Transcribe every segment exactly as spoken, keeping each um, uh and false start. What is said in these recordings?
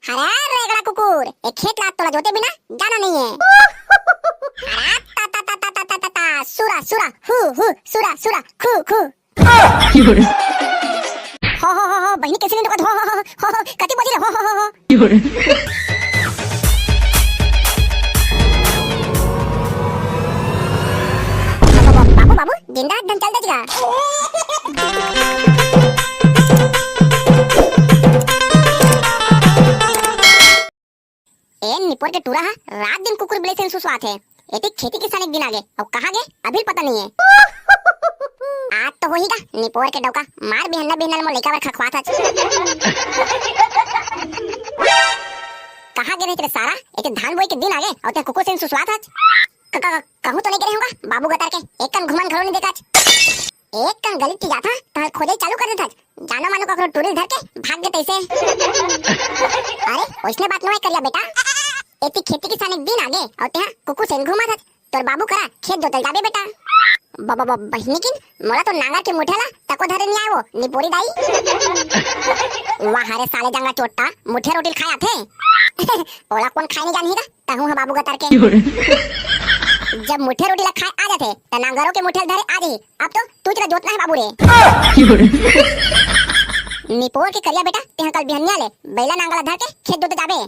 अरे रेगड़ा कुकुर, ए खेत ला तोला जोते बिना जाना नहीं है। अरे ता ता ता ता ता ता ता, सुरा सुरा, हु हु, सुरा सुरा, खु खु। हो हो हो हो, बहिनी कैसे नहीं हो हो हो हो हो, कति बजे रे हो हो हो हो। बाबू बाबू, जिंदा धन चल देगा। ए निपोर के टूरा हा रात दिन कुकुर बिलाई से सुसवात हे। एती खेती किसानी के दिन आगे, अउ कहाँ गे, अभी पता नहीं है। आज तो होही गा निपोर के डौका, मार बिहन्ना बिहन्ना ले मोर लइका बर खखवात हच। कहाँ गे रहिस रे सारा, एती धान बोई के दिन आगे, अउ ते कुकुर से सुसवात हच। क-, क-, कहूँ तो नहीं करे होगा, बाबू गतर के, एक कन घुमन घलो नहीं देखाच। एक कन गली ती जाथा, तहन खोजे चालू कर देथच। जानो मानो ककरो टूरी धर के भाग गे तैसे। अरे, ओइसने बात नोहे करिया बेटा। एती खेती किसानी के दिन आगे, अउ तेहा कुकुर से घूमत हच। तोर बाबू करा खेत जोतल जाबे बेटा। ब-, ब-, ब-, बहिनी किन, मोला तो नांगर के मुठिया ला तको धरे नहीं आए वो, निपोरी दाई। वाह रे साले जांगा चोट्टा, मुठिया रोटी खाए आथे। ओला कोन खाए नहीं जानही गा? तहूँ ह बाबू गतर के। जब मुठिया रोटी ला खाए आ जाथे, त नांगरो के मुठिया ला धरे आ जाही। अब तो तू चला जोतना है बाबू रे। निपोर के करिया बेटा, तेहा कल बिहनिया ले बैला नांगर ला धर के खेत जोते जाबे।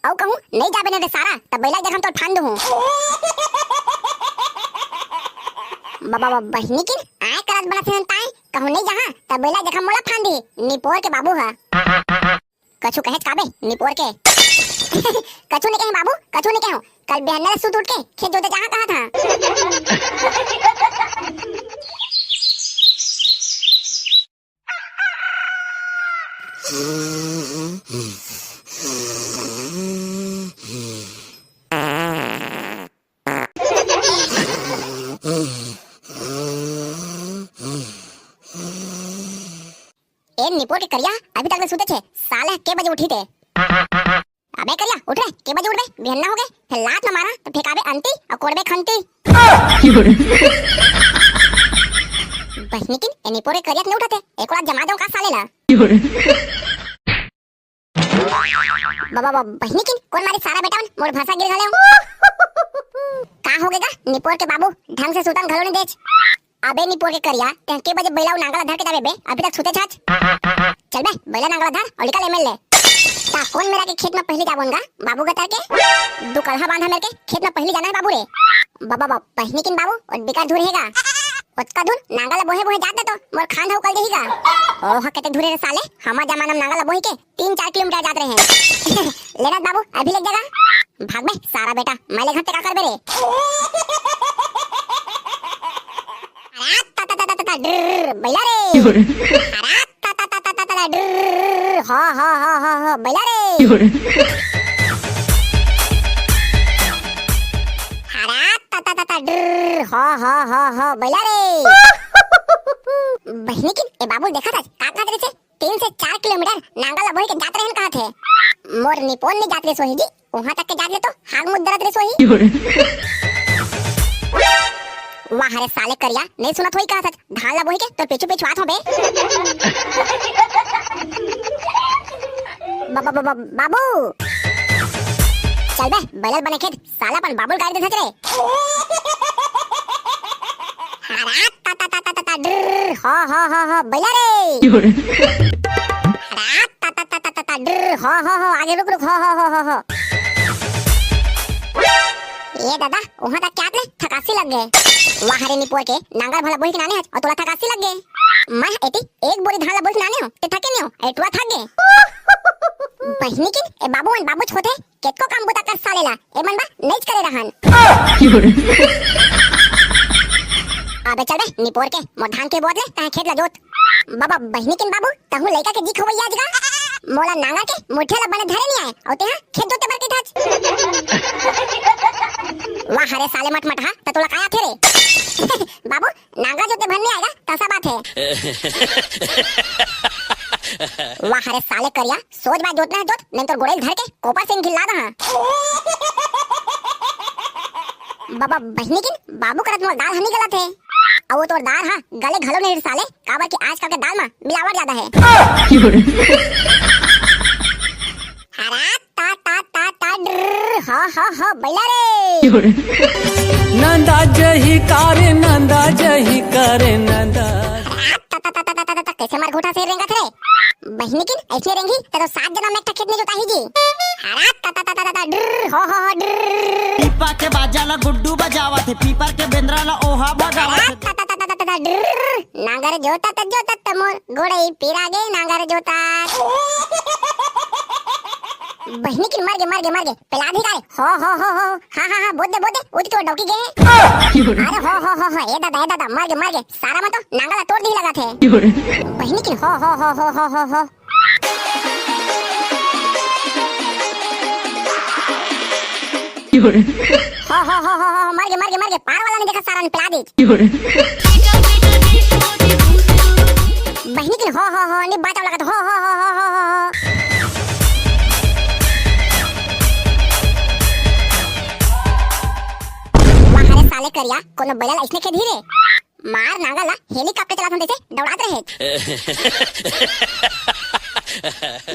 अउ कहूँ नहीं जाबे न रे सारा, त बैला के जगह म तोर फांद दूहूँ। बाबा बहिनी किन आए करत बनत हे ताए, कहूँ नहीं जाहा, त बैला के जगह मोला फांद दी, निपोर के बाबू ह। कछु कहेच काबे निपोर के? कछु नहीं कहे बाबू, कछु नहीं कहे। कल बिहन्ने सुत उठ के खेत जोते जाहा कहा था। ए निपोर के करिया, अभी तक ले सुते छे, साले के बजे उठी ते? अबे करिया, उठ रे, के बजे उठबे? बिहन्ना हो गे, फिर लात न मारा, त फेंकाबे अंती अउ कोड़बे खंती। बहिनी किन, ए निपोर के करिया त नहीं उठते, एको लात जमा दो का साले ला। बाबा, बाबा, बहिनी किन, कोन मारी सारा बेटा मन, मोर भाषा गिर घले हो। का हो गेगा, निपोर के बाबू, ढंग से सुतन घलो नहीं देच। अबे निपोर के करिया, तें के बजे बैला अउ नांगल ला धर के जाबे बे, अभी तक सुते छाच। चल बे, बैला नांगल ला धर अउ निकल एमेर ले। ता कोन मेरा के खेत में पहली जाबोन गा, बाबू गतर के? दू कलहा बांधा मेर के खेत में पहली जाना है बाबू रे। बाबा, बाबा, बहिनी किन बाबू, ओत बिकर धूर हेगा। ओतका धूर नांगल ला बोहे बोहे जात दे तो, मोर खांध हउ कल देही गा। ओह, केते धूर हे रे साले, हमर जमाना में नांगल ला बोही के तीन चार किलोमीटर जात रहे। लेना बाबू, अभी ले जगा। भाग बे, सारा बेटा, मैं ले घर ते का करबे रे? अरे, ता, ता, ता, ता, ता, ता, ड्रर, बैला रे। अरे, ता, ता, ता, ता, ता, ता, ड्रर, हा, हा, हा, हा, हा, बैला रे। अरे, ता, ता, ता, ता, ड्रर, हा, हा, हा, हा, बैला रे। बहिनी किन, ए बाबू देखा था, का, का करे छे? तीन से चार किलोमीटर नांगल ला बोही के जात रहेन कहत हे। मोर निपोर नहीं जात रे सोही जी, उहाँ तक के जात ले तो हाग मुद्दरत रे सोही। वाह रे साले करिया, नहीं सुनत होई कहत हच, धान ला बोही के तोर पीछू पीछू आत हों बे। बा-, बा-, बा-, बा-, बाबू। चल बे, बैलल बने खेत, साला अपन बाबू ल गाड़ी देथच रे। हरा ता ता ता ता ता ता, ड्र, हो, हो, हो, हो, बैला रे। हरा ता ता ता ता ता ता, ड्र, हो, हो, हो, आगे रुक, रुक, हो, हो, हो, हो, हो। ए दादा, उहाँ तक के आत ले थकासी लग गे। वाह रे निपोर के, नांगर भला बोही के नाने हच, अउ तोला थकासी लग गे। मैं एती एक बोरी धान ला बोही के नाने हों, ते थके नहीं हो, ए टुरा थक गे। बहिनी किन, ए बाबू मन बाबूच होथे, केतको काम बुता कर साले ला, ए मन बा नइच करे रहन। अबे चल बे, निपोर के, मोर धान के बोत ले, तहें खेत ला जोत। बाबा, बहिनी किन बाबू, तहूँ लइका के जी खवैया आज गा। मोला नांगर के मुठिया ला बने धरे नहीं आए, अउ तेहा खेत जोते बर के धच। वाह रे साले मटमटहा, त तोला का आथे रे? बाबू, नांगर जोते भर नहीं आएगा, तसा बात है। वाह रे साले करिया, सोच बात जोतना है जोत, नहीं तो गोड़े धर के कोपर से घिल्ला दहा। बाबा बहिनी किन, बाबू करत मोर दाल हनी गलत है। अउ वो तोर दाल हा गले घलो नहीं रे साले, काबर कि आजकल के दाल मा मिलावट ज्यादा है। हरा हो हो बैला रे। नंदा जही का रे, नंदा जही का रे, नंदा। ता, ता, ता, ता, ता, ता, ता, कैसे मार घूटा से रेंगत रे? बहिनी किन ऐसने रेंगी, त तो सात जनम में एक ठा खेत में जोताही जी। हरा ता, ता, ता, ता, ता, ता, ड्र, हो, हो, हो, ड्र। पीपा के बाजा ला गुड्डू बजावत हे, पीपर के बेंदरा ला ओहा भगावत हे। ता, ता, ता, ता, ता, ता, ड्र। नांगर जोतत जोतत मोर गोड़ई पिरा गे, नांगर जोतत। बहिनी किन मर गे, मर गे, मर गे। पेला दी का रे? हो, हो, हो, हो। हाँ, हाँ, हाँ, बोल दे, बोल दे। उठ के वो डौकी गे। अरे हो, हो, हो, हो, ए दादा, ए दादा, मर गे, मर गे। सारा में तो नांगल ला तोड़ दी लगत हे। बहिनी किन हो, हो, हो, हो, हो, हो, हो। हो, हो, हो, हो, हो, मर गे, मर गे, मर गे। पार वाला नहीं देखा, सारा ने पेला दी। बहिनी किन हो, हो, हो, नहीं बात लगत। हो, हो, हो, हो, हो, हो, हो। वाह रे साले करिया, कोनो बैला ला अइसने खेदही रे। मार नांगल ला helicopter चलात हन तइसे दौड़ात रहे।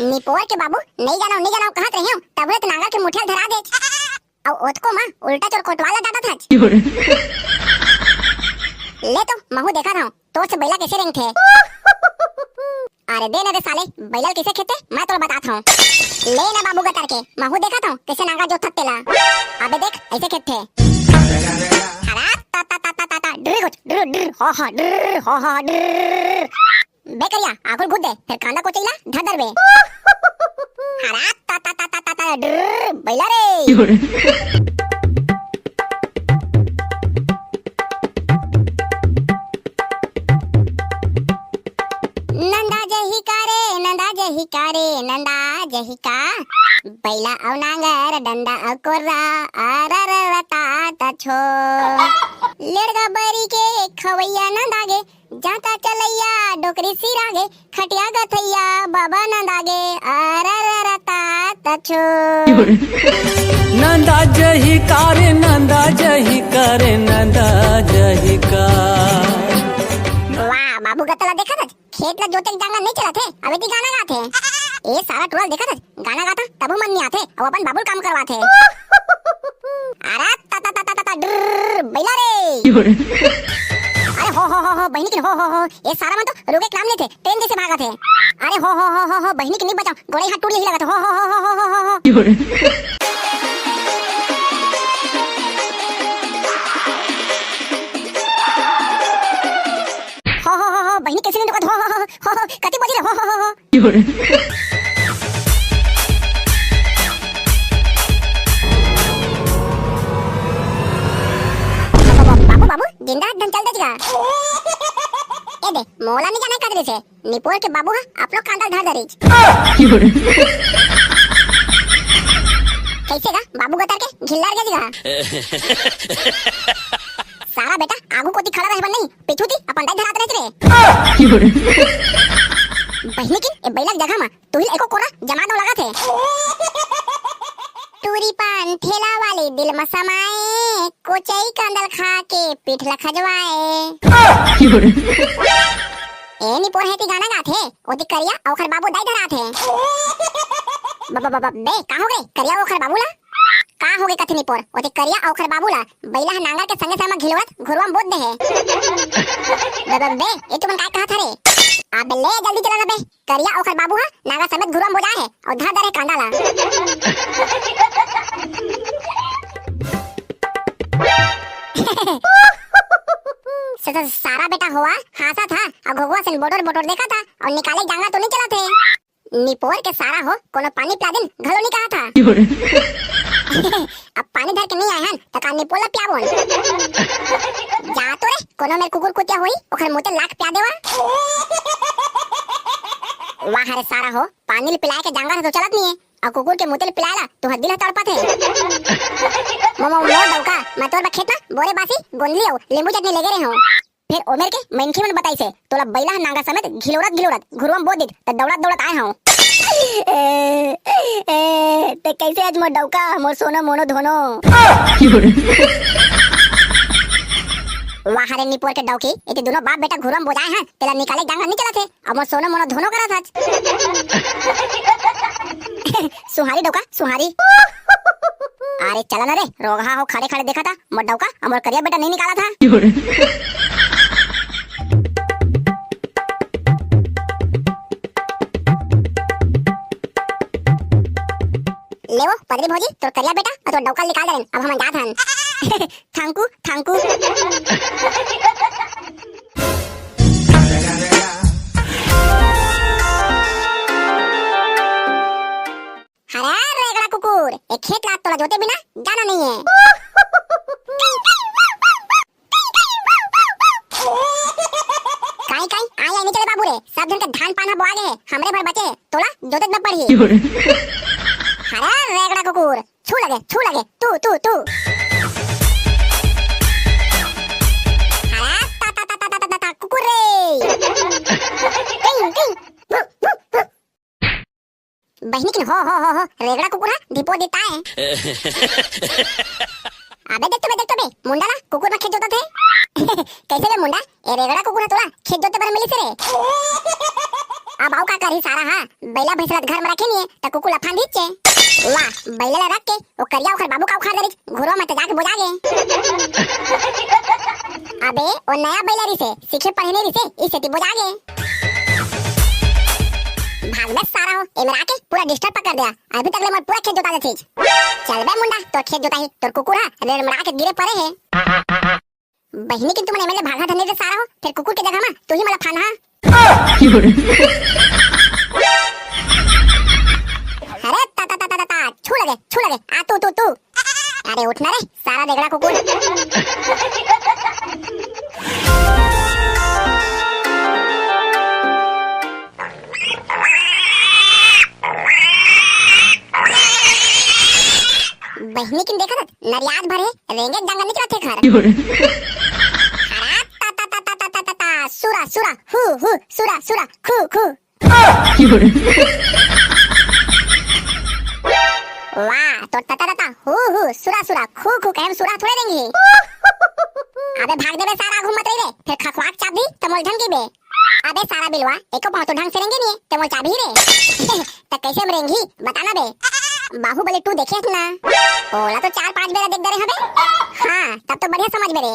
निपोर के बाबू, नहीं जानो, नहीं जानो कहत रहे हो, तब तो नांगल के मुठिया धरा दे। अउ ओतको मा उल्टा चोर कोटवाल ला डांटत हच। ले तो महू देखत हूँ, तोर से बैला कैसे रेंगथे। अरे दे ना रे साले, बैला ल कइसे खेदथे, मैं तोला बतात हूँ। ले ना बाबू गतर के, महू देखत हूँ, कइसे नांगा जोतथे तेला। अबे देख, अइसे खेदथे। हरा ता ता ता ता ता ता, ड्र गुच, ड्र ड्र, हो हो, ड्र हो हो, ड्र। बे करिया, आगू ल कूद दे, फेर कांदा कोचई ला धर डरबे। हरा ता ता ता ता ता ता, ड्र, बैला रे। नंदा जही का रे, नंदा जही का रे, नंदा जही का। बैला अउ नांगर, डंडा अउ कोर्रा, अरररता तछो। लेड़गा बरी के खवैया नंदा गे, जांता चलैया डोकरी सिरा गे, खटिया गथैया बाबा नंदा गे, अरररता तछो। नंदा जही का रे, नंदा जही का रे, नंदा जही का। वाह, बाबू गतर ला देखत हच, खेत ला जोते के जांगर नहीं चलत हे, अबे ती गाना गात हे। ए सारा टोला ल देखत हच, गाना गात हंव, तभो मन नहीं आत हे, अउ अपन बाबू ल काम करवात हे। अरे ता ता ता ता ता, ड्र, बैला रे। अरे हो हो हो हो, बहिनी किन हो हो हो, ए सारा मन तो रुके के नाम लेथे, ट्रेन जइसे भागत हे। अरे हो हो हो हो हो हो, बहिनी किन नहीं बचाव, गोड़ई हाथ टूट जही लगत हे। हो हो हो हो हो हो हो हो। हो हो हो हो, बहिनी कइसे नहीं रुकत? हो हो हो हो हो, कति बजी रे? हो हो हो हो। बाबू, बाबू, जिंदा एकदम चल दे जिगा। ए दे, मोला नहीं जाना कदरे से। निपोर के बाबू हा अपनो कांदा ल धर दरिच। कइसे गा? बाबू गतर के घिल्लर गे जिगा। सारा बेटा आगू कोती खड़ा रहे बर नहीं, पीछू ती अपन दाई धरात रहिस रे। बहिनी किन ए बैला के जगह मा तुहिल एको कोरा जमा दो लगत हे। टूरी पान ठेला वाले दिल म समाए, कोचई कांदा ल खा के पीठ ल खजवाए। ए निपोर हे ती गाना गात हे, ओती करिया अउ ओखर बाबू दाई धरात हे। ब-, ब-, ब-, ब-, बे, का हो गे? करिया अउ ओखर बाबू ला? का हो गे कथे निपोर? ओती करिया अउ ओखर बाबू ला बैला ह नांगर के संगे संग म घिलोरत घुरुवा म बोत दे हे। ब-, ब-, बे, ए तुमन काय कहत हरे? अबे ले जल्दी चला ना बे। करिया अउ ओखर बाबू ह नांगर समेत घुरुवा म बोजाए हे अउ धर दे हे कांदा ला। स-, स-, सारा बेटा होवा हाँसत हा अउ घोघवा सन बोटोर बोटोर देखत हा अउ निकाले जांगर तो नहीं चलत हे। निपोर के सारा हो कोनो पानी पिला दिन घलो नहीं कहा था। अब पानी धर के नहीं आए हन त का निपोर ला पियाबोन? जा तो रे, कोनो मेर कुकुर कुतिया होई, ओखर मुते लाख पिया देवा। वाह रे सारा हो, पानी ल पिलाए के जांगर ह तो चलत नहीं है, अउ कुकुर के मुते ल पिलाए ला तो हर दिल ह तड़पत है। मो, मो, मोर डौका, मैं तोर बर खेत मा बोरे बासी, गोंदली अउ लेंबू चटनी लेगे रहे हूँ। फेर ओमेर के मनखे मन बताइस हे, तोला बइला ह नांगर समेत घिलोरत घिलोरत घुरुवा म बोत दिस, त दौड़त दौड़त आए हंव। ए, ए, ते कइसे आज मोर डौका, मोर सोनो मोनो धोनो? वाह रे निपोर के डौकी, एती दुनो बाप बेटा घुरुवा म बोजाए हन, तेला निकाले जांगर नी चलत हे, अउ मोर सोनो मोनो धोनो करत हच। सुहारी डौका, सुहारी। अरे चला ना रे, रोगहा हो खड़े खड़े देखा था, मोर डौका, अउ मोर करिया बेटा नहीं निकाला था। ले वो, पदरी भौजी, तोर करिया बेटा अउ तोर डौका निकाल दे रेन, अब हम जात हन। Thank you, thank you. हरे रेगड़ा कुकुर, ए खेत ला तोला जोते बिना जाना नहीं है। काई, काई, आई, आई, नहीं चले बाबू रे, सब झन के धान पान ह बोआ गे हे, हमरे भर बचे हे, तोला जोते न पड़ही। हरे रेगड़ा कुकुर, छू लगे, छू लगे, तू, तू, तू। हरे ता, ता, ता, कुकुर रे। King, king. बहिनी किन हो, हो, हो, हो, रेगड़ा कुकुर हा, ढिपो देता है। अबे देख तो बे, देख तो बे, मुंडा ला कुकुर में खेत जोतत हे। कैसे बे मुंडा, ए रेगड़ा कुकुर हा तोला खेत जोते बर मिलिस रे। अब अउ का करही सारा हा, बइला भैंस ला घर में रखे नहीं है, त कुकुर ला फांद हिच्चे। वाह, बइला ला रख के, ओ करिया ओखर बाबू का उखाड़ दे रिस, घुरवा में त जाके बोजा गे। अबे, ओ नया बइला रिसे, सीखे पढ़े नहीं रिसे, इस सेती बोजा गे। भाग बे सारा हो, ए मेरा के पूरा डिस्टर्ब कर दिया। अभी तक ले मोर पूरा खेत जोता देथिस। चल बे मुंडा, तोर खेत जोताही, तोर कुकुर हा रेड़मड़ा के गिरे पड़े हे। बहिनी के तुमन एमएलए भागा धने रे सारा हो, फिर कुकुर के जगह मा तू ही मला फान हा। अरे ता, ता, ता, ता, ता, ता, छू लगे, छू लगे, आ तू, तू, तू। अरे उठ ना रे, सारा रेगड़ा कुकुर। बहिनी किन देखत हत, नरियात भरे, रेंगे जंगल निकलत हे घर। हरा ता, ता, ता, सुरा, सुरा, हु, हु, सुरा, सुरा, खु, खु। वाह, तोर तता तता, हु, हु, सुरा, सुरा, खु, खु, कहे में सुरा थोड़े रेंगे। अबे भाग देबे सारा, घूमत रही रे, फिर खखवाक चाबही, त मोल धन गिबे। अबे सारा बिलवा, एको पाँव तो ढंग से रेंगे नहीं, ते मोर चाबही रे। त कैसे हम रेंगी, बता ना बे। बाहुबली टू देखे हस ना? ओला तो चार पांच बेरा देख दे रहे हबे। हाँ, तब तो बढ़िया समझ में रे।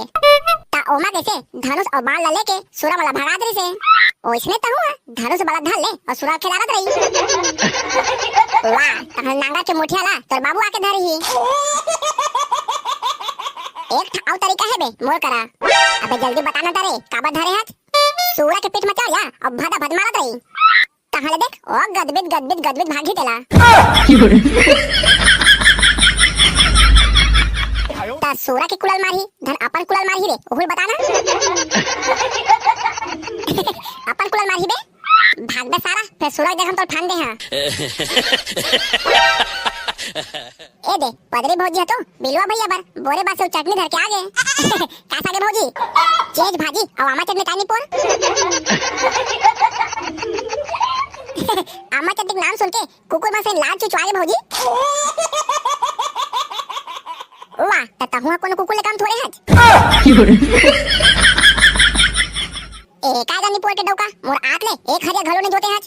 त ओमा कैसे धनुष अउ बाण ला लेके सुरा वाला भगात रहिसे। ओइसने तहूँ हा, धनुष वाला धर ले अउ सुरा खेदारत रही। वाह, तहन नांगर के मुठिया ला तोर बाबू आके धरही। एक ठा अउ तरीका हे बे, मोर करा। अबे जल्दी बता ना तारे, काबर धरे हच? सुरा के पीठ में चढ़ जा, अब भदा भद मारत रही। तहां ले देख, ओ गदबित, गदबित, गदबित भागही तेला। त सुरा के कुलल मारही, धन अपन कुलल मारही रे, ओहुल बता ना। अपन कुलल मारही बे, भाग बे सारा, फिर सुरा के जगह हम तोर फान दे हां। ए दे, पदरी भौजी ह तो बिलवा भैया बर बोरे बासे चटनी धर के आ गे। का सागे भौजी? चेज भाजी अउ आमा चटनी काय निपोर? आमा चटनी के नाम सुन के कुकुर मन से लार चुचवा गे भौजी। वाह, त तहूं ह कोनो कुकुर ले कम थोड़े हच। ए, का जानी पोर के डौका, मोर आंख ले एक हरिया घलो नहीं जोते हच।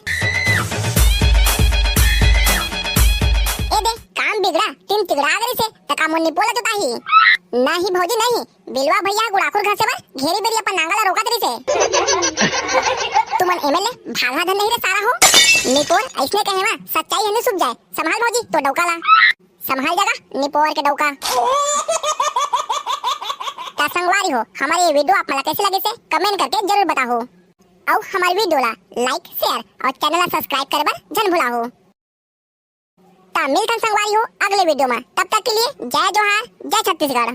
ए दे, काम बिगड़ा, टीम तिगड़ा गरी से, त का मोर निपोर ला जोताही? नहीं भौजी नहीं, बिलवा भैया गुड़ाखुर घासे बर घेरी बेरी अपन नांगल ला रोकत रहिसे। तुमन एमएलए भागा धन नहीं रे सारा हो। निपोर ऐसने कहे मा सच्चाई हने सुख जाए। संभाल भौजी तो डौका ला। संभाल जगा, निपोर के डौका। त संगवारी हो, हमर ये वीडियो आप मन ला कैसे लगिसे, कमेंट करके जरूर बताहू। अउ हमर वीडियो ला like, share अउ चैनल ला subscribe करे बर झन भुलाहू। त मिलथन संगवारी हो अगले वीडियो मा। तब तक के लिए जय जोहार, जय छत्तीसगढ़।